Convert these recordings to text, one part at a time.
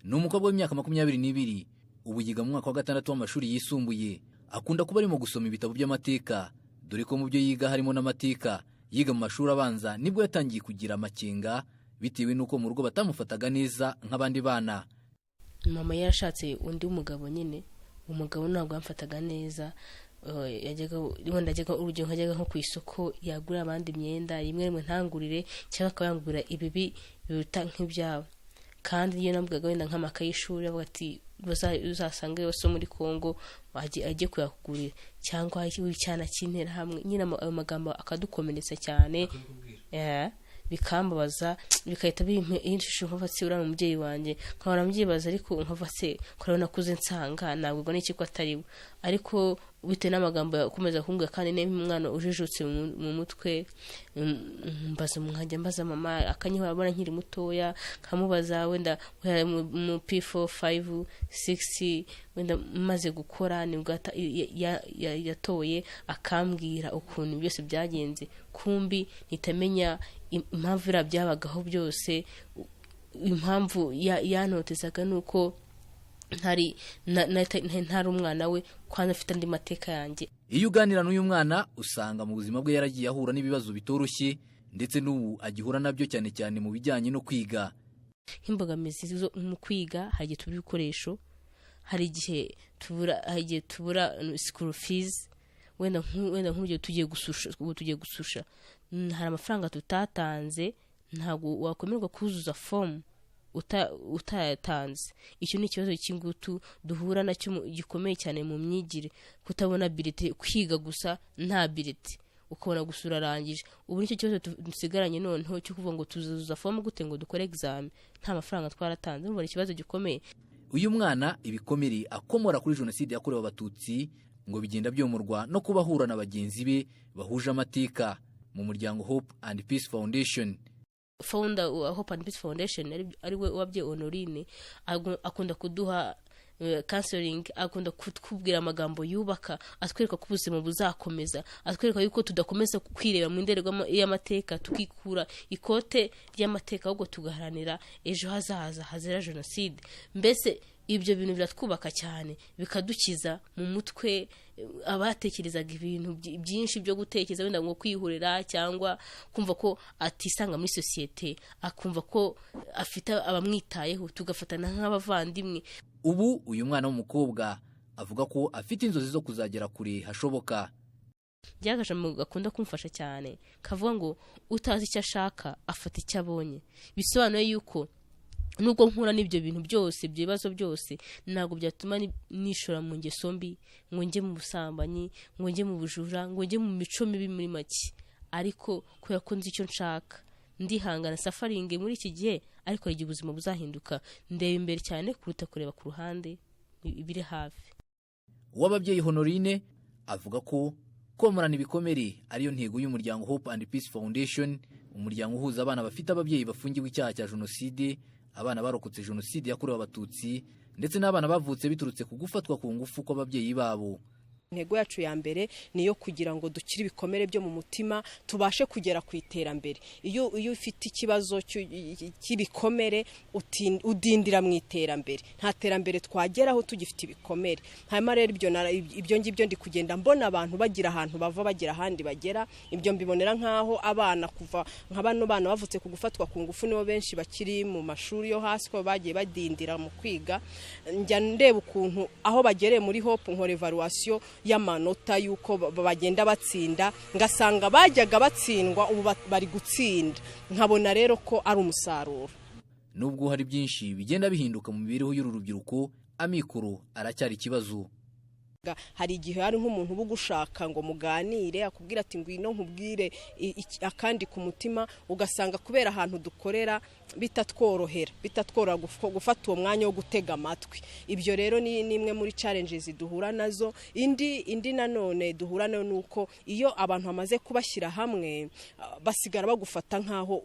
Ni umukobwa w'imyaka 22, ubu yiga mu mwaka wa 6 w'amashuri yisumbuye. Akunda kuba arimo gusoma ibitabo by'amateka, dore ko mu byo yiga harimo n'amateka. Yiga mu mashuri abanza nibwo yatangiye kugira amakenga bitewe n'uko mu rugo batamufataga neza nk'abandi bana. Mama yarashatse undi mugabo nyine, umugabo ntabwo yamfataga neza. Yajyaga wenda, ajyaga, urugero nkajyaga nko ku isoko, yagura abandi imyenda, rimwe rimwe ntangurire, cyangwa akaba yangurira ibibi biruta nk'ibyabo. Kandi iyo navugaga wenda nk'amakaye y'ishuri, avuga ati uzasange yose muri Kongo ajye kuyakugurira, cyangwa icyana cy'Interahamwe nyine. Ayo magambo akadukomeretsa cyane, bikambabaza, bigahita bimpa ishusho nkavuga se uriya ni umubyeyi wanjye? Nkahora mbyibaza, ariko nkavuga se ko nakuze nsanga ntabwo n'iki ko atari we? Ariko bitewe n'amagambo yakomeza kumbwira, kandi niba umwana ujijutse mu mutwe, mbaza, nkajya mbaza mama, akanyihora abona nkiri mutoya, nkamubaza wenda guhera mu P4, 5, 6, wenda maze gukora nibwo yatoye, akambwira ukuntu byose byagenze. Kumbi ntitamenya impamvu biriya byabagaho byose, impamvu yantotezaga ni uko ntari ntari umwana we, kandi afite andi mateka yanjye. Iyo uganira n'uyu mwana, usanga mu buzima bwe yaragiye ahura n'ibibazo bitoroshye, ndetse n'ubu agihura nabyo, cyane cyane mu bijyanye no kwiga. Nk'imbogamizi zo mu kwiga, hari igihe tubura ibikoresho, hari igihe tubura school fees. Wenda nk'urugero tugiye gususha, ubu tugiye gususha, hari amafaranga tutatanze. Ntabwo wakwemererwa kuzuza fomu utayatanze. Icyo ni ikibazo cy'ingutu duhura nacyo gikomeye cyane mu myigire, kutabona bulletin, kwiga gusa nta bulletin, ukabona gusa urarangije. Ubu nicyo kibazo dusigaranye noneho cyo kuvuga ngo tuzuza fomu gute ngo dukore examen nta mafaranga twaratanze? Urumva ni ikibazo gikomeye. Uyu mwana, ibikomere akomora kuri Jenoside yakorewe Abatutsi ngo bigenda byomorwa no kuba ahura na bagenzi be bahuje amateka mu muryango Hope and Peace Foundation. Founder wa Hope and Peace Foundation, ari we Uwabye Honorine, akunda kuduha counseling, akunda kutubwira amagambo yubaka, atwereka ko ubuzima buzakomeza, atwereka yuko tudakomeza kwireba mu ndorerwamo y'amateka, tukikura ikote ry'amateka, ahubwo tugaharanira ejo hazaza hazira jenoside. Mbese ibyo bintu biratwubaka cyane, bikadukiza mu mutwe abatekerezaga ibintu byinshi byo gutekereza wenda ngo kwihurira, cyangwa kumva ko atisanga muri sosiyete, akumva ko afite abamwitayeho, tugafatana nk'abavandimwe. Ubu uyu mwana w'umukobwa avuga ko afite inzozi zo kuzagera kure hashoboka. By'akajambo gakunda kumfasha cyane kavuga ngo utazi icyo ashaka afata icyo abonye. Bisobanuye yuko nubwo nkura n'ibyo bintu byose, ibyo bibazo byose, ntabwo byatuma nishora mu ngeso mbi, ngo njye mu busambanyi, ngo njye mu bujura, ngo njye mu mico mibi muri make. Ariko kubera ko nzi icyo nshaka, ndihangana, suffering muri iki gihe, ariko hari igihe ubuzima buzahinduka. Ndeba imbere cyane kuruta kureba ku ruhande ibiri hafi. Uwababyeyi Honorine avuga ko komorana ibikomere ariyo ntego y'umuryango Hope and Peace Foundation, umuryango uhuza abana bafite ababyeyi bafungiwe icyaha cya jenoside, abana barokotse Jenoside yakorewe Abatutsi, ndetse n'abana bavutse biturutse ku gufatwa ku ngufu kw'ababyeyi babo. Intego yacu ya mbere ni iyo kugira ngo dukire ibikomere byo mu mutima, tubashe kugera ku iterambere. Iyo ufite ikibazo cy'ibikomere, udindira mu iterambere. Nta terambere twageraho tugifite ibikomere. Hanyuma rero ibyo ngibyo ndi kugenda mbona abantu bagira ahantu bava, bagira ahandi bagera. Ibyo mbibonera nk'aho abana, kuva nka bano bana bavutse ku gufatwa ku ngufu, nibo benshi bakiri mu mashuri yo hasi, ko bagiye badindira mu kwiga. Njya ndeba ukuntu aho bagereye muri Hope, nkora evaluation y'amanota y'uko bagenda batsinda, ngasanga bajyaga batsindwa, ubu bari gutsinda, nkabona rero ko ari umusaruro. Nubwo hari byinshi bigenda bihinduka mu mibereho y'uru rubyiruko, amikoro aracyari ikibazo. Hari igihe hari nk'umuntu uba ugushaka ngo muganire, akubwira ati ngwino nkubwire akandi ku mutima, ugasanga kubera ahantu dukorera bitatworohera gufata uwo mwanya wo gutega amatwi. Ibyo rero ni imwe muri challenges duhura nazo. Indi nanone duhura nayo ni uko iyo abantu bamaze kubashyira hamwe, basigara bagufata nk'aho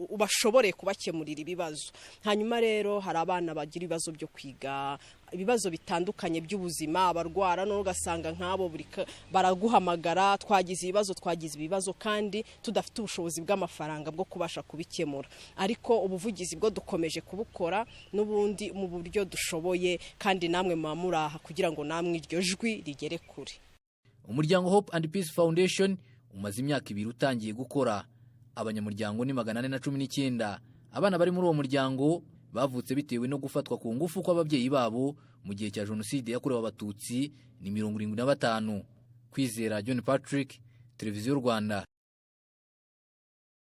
ubashoboreye kubakemurira ibibazo. Hanyuma rero hari abana bagira ibibazo byo kwiga, ibibazo bitandukanye by'ubuzima, abarwara, none ugasanga nk'abo buri baraguhamagara, twagize ibibazo, twagize ibibazo, kandi tudafite ubushobozi bw'amafaranga bwo kubasha kubikemura. Ariko Ariko ubuvugizi bwo dukomeje kubukora n'ubundi mu buryo dushoboye, kandi namwe muba muri aha kugira ngo namwe iryo jwi rigere kure. Umuryango Hope and Peace Foundation umaze imyaka 2 utangiye gukora. Abanyamuryango ni 419. Abana bari muri uwo muryango bavutse bitewe no gufatwa ku ngufu kw'ababyeyi babo mu gihe cya Jenoside yakorewe Abatutsi ni 75. Kwizera John Patrick, Televiziyo Rwanda.